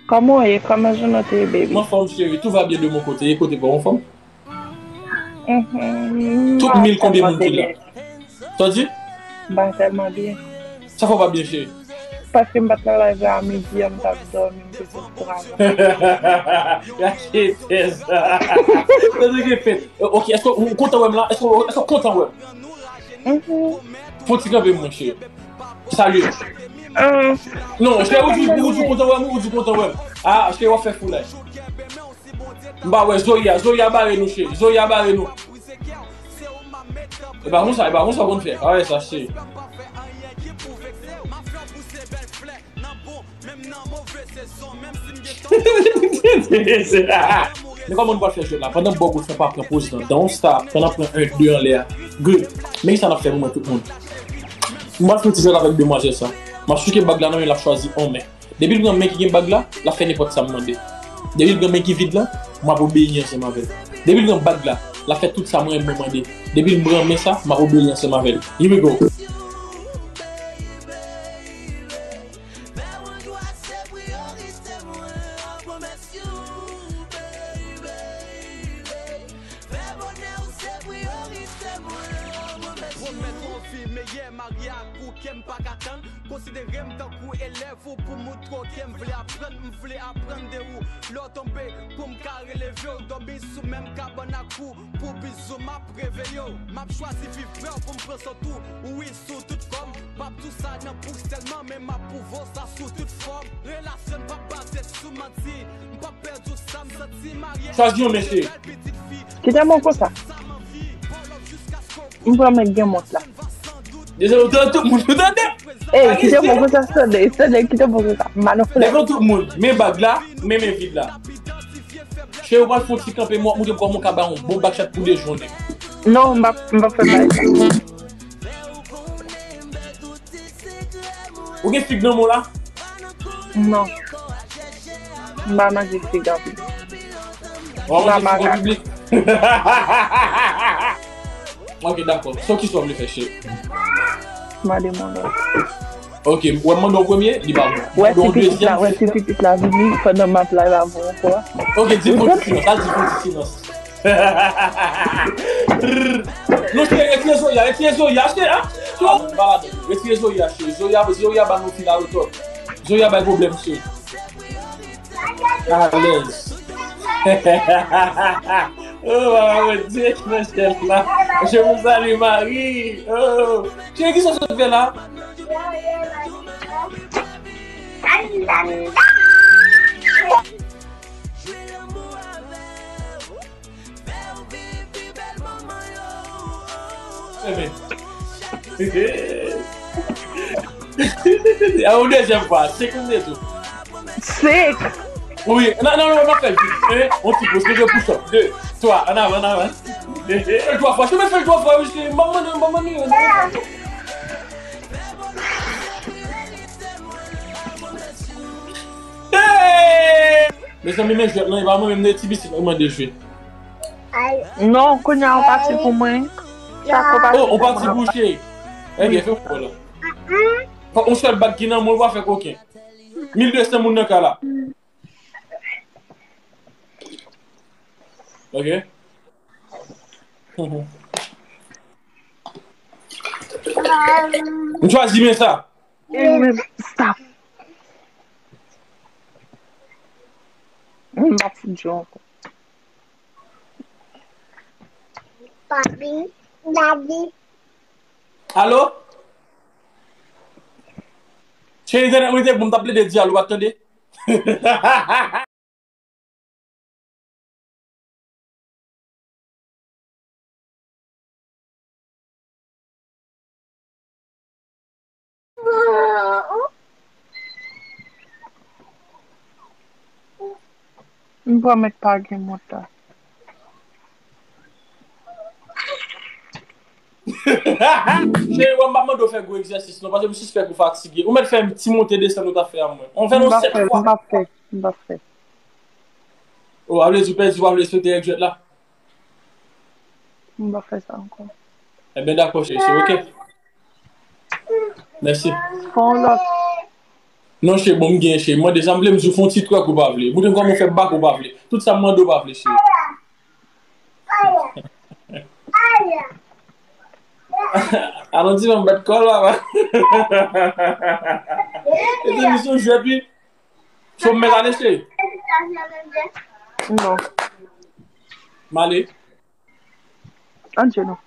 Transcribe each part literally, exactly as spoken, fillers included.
Kòman w ye? Kòman jounen w te ye, baby? M anfòm, cheri. Tout va bien de mon côté. E kote pa w, anfòm? Mhm. Tout mil konbyen moun ki la? Sa w di? M pa tèlman byen. Sa fè w pa byen, cheri? Paske m pa t nan live la a midi a, m t ap dòmi, m te sot travay. Gade tèt sa. Sa te gen fèt. Ok, èske w kontan wè m la? Èske, èske w kontan wè m? Mhm. Fon ti kanpe, monchè. Salye. Ah. Non, chè, ou di, ou di kontan wè m, ou di kontan wè m. Ah, chè, w ap fè foulay. M pa wè Zoya, Zoya bare nou, chè. Zoya bare nou. E pa konsa, e pa konsa w konn fè. Pa wè sa, chè. Men kòman nou pral fè jwèt la? Pandan Bògòt fè pa pran poz nan Don't Stop, pandan pran en de anlè a. Good. Men kisa n ap fè pou mwen, tout moun? M pral fè yon ti jwèt avèk demwazèl sa. M ap souke bag la nan men l, l ap chwazi yon men. Depi l pran men ki gen bag la, l ap fè nenpòt sa m mande. Depi l pran men ki vid la, m ap obeyi ansanm avè l. Depi l pran bag la, l ap fè tout sa mwen menm mande. Depi l pran men sa, m ap obeyi ansanm avè l. Here we go. Pwomèt ou yon vi meyè, marye ak ou ke m pa ka tann. Konsidere m tankou elèv ou pou moutre w ke m vle aprann, m vle aprann de ou. Lè w tonbe, pou m ka releve w, dòmi sou menm kabann ak ou. Pou bizou, m ap reveye w. M ap chwazi viv prè w pou m pran swen tou. Wi, sou tout kò m. M ap di w sa nan bouch sèlman, men m ap pwouve w sa sou tout fòm. Relasyon n p ap baze sou manti. M p ap pèdi w sa m santi. Marye. Chwazi yon mesye. Kite mwen konsa. M pran men gen mont la. Dezole, ou tande tout moun, ou tande? Ey, kite mwen konsa, tande, tande, kite mwen konsa. Manon flè. Leve tout moun, men bag la, men men vid la. Cheri, ou pral fè yon ti kanpe, mwen, mwen, mwen ka ba yon bon back shot pou de jounen. Non, m pa, m pa fè bagay sa. Ou gen fig nan men w la? Non. M pa manje fig anpil. Ou pa manje fig an piblik? Ok, dakò. So, kisa w vle fè, cheri? Mande m yon lòt. Ok, wè m mande w premye, li pa bon. Wè si pitit la, wè si pitit la vini pandan m ap live avè w ankò. Ok, di fon ti silans, al di fon ti silans. Non, cheri, retire Zoya, retire Zoya, cheri, a? Cheri, m pa ladan. Retire Zoya, cheri. Zoya, Zoya ba nou fil a retò. Zoya bay pwoblèm, cheri. Alèz. Oh, papa Bondye, ki nan syèl la. Cheri, m salye Mari. Oh. Cheri, kisa w sot fè la? Enben. A yon dezyèm fwa, senk minit tou. Senk? Wi, non, non, non, n ap fè vit. En, yon ti poz, leve, push up. De, twa, ann avan, ann avan. Fè l twa fwa, cheri, fè l twa fwa, wi, cheri, m pa mande, m pa mande. Hey! Mezanmi, men jwèt lan, e pa mwen menm, nan ti bisit mwen mande jwe. Non, kounye a, yon pati pou mwen. Chak fwa pati pou mwen. Oh, yon pati pou cheri. Ebyen, fè w la. Fòk yon sèl bag ki nan men w pa fè koken. Mil de san moun nan kay la. Ok. M chwazi men sa. Stop. M pa fout jwe ankò. Papi, daddy. Alo? Cheri, tande, mwen te bon, m t ap plede di alo, w ap tande? M pwomèt pa gen mont la. Cheri, wè m pa mande w fè gwo egzèsis non, paske m sispèk ou fatige. Ou mèt fè m ti monte desann ou t ap fè a mwen. On fè non sèt fwa. M p ap fè, m p ap fè. Oh, a vle di w pèdi, w ap respekte règ jwèt la? M p ap fè sa ankò. Ebyen, dakò, cheri, se ok. Mèsi. Fè yon lòt. Non, cheri, bon, m gen, cheri. Mande sa m vle, m di w fè yon ti twèk ou pa vle. Montre m kòman w fè bak ou pa vle. Tout sa m mande w pa vle, cheri. Alon di m bat kòl la. E te misyon jwèt wi. Fò m mèt ale, cheri. Non. M ale. Anjeno.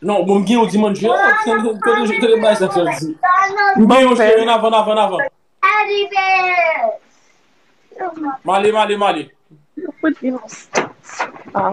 Non, bon, m gen yon dimann jwe. Kote kote bay sa sòti? M gen yon cheri, ann avan, ann avan, ann avan. M ale, m ale, m ale. Ah.